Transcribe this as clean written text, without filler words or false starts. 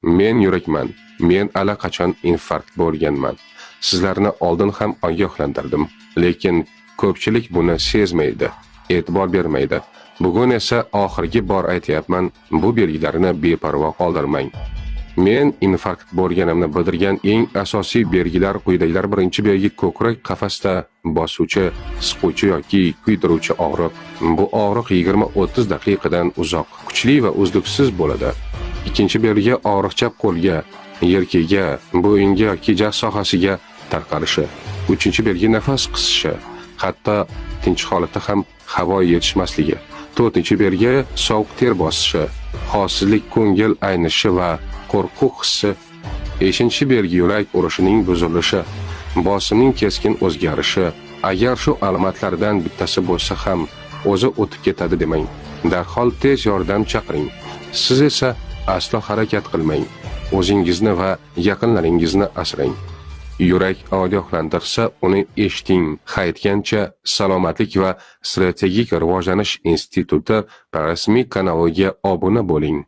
Men yurakman. Men allaqachon infarkt bo'lganman. Sizlarni oldin ham ogohlantirdim, lekin ko'pchilik buni sezmaydi, e'tibor bermaydi. Bugun esa oxirgi bor aytyapman, bu belgilarni beparvo qoldirmang. Men infarkt bo'lganimni bildirgan eng asosiy belgilar quyidagilar. Birinchi belgi: ko'krak qafasda bosuvchi, siquvchi yoki kuydiruvchi og'riq. Bu og'riq 20-30 daqiqadan uzoq, kuchli va uzluksiz bo'ladi. Ikkinchi belgi: og'riq chap qo'lga, yelkaga, bo'yinga yoki jag' sohasiga tarqalishi. Uchinchi belgi: nafas qisishi, hatto tinch holatda ham havo yetishmasligi. To'rtinchi belgi: sovuq ter bosishi, holsizlik, ko'ngil aynishi va qo'rquv hissi. Beshinchi belgi: yurak urishining buzilishi, bosimning keskin o'zgarishi. Agar shu alomatlardan bittasi bo'lsa ham, o'zi o'tib ketadi demang. Darhol tez yordam chaqiring. Siz esa aslo harakat qilmang. O'zingizni va yaqinlaringizni asrang. Yurak ogohlantirsa, uni eshiting. Haytgancha Salomatlik va strategik rivojlanish instituti rasmiy kanaliga obuna bo'ling.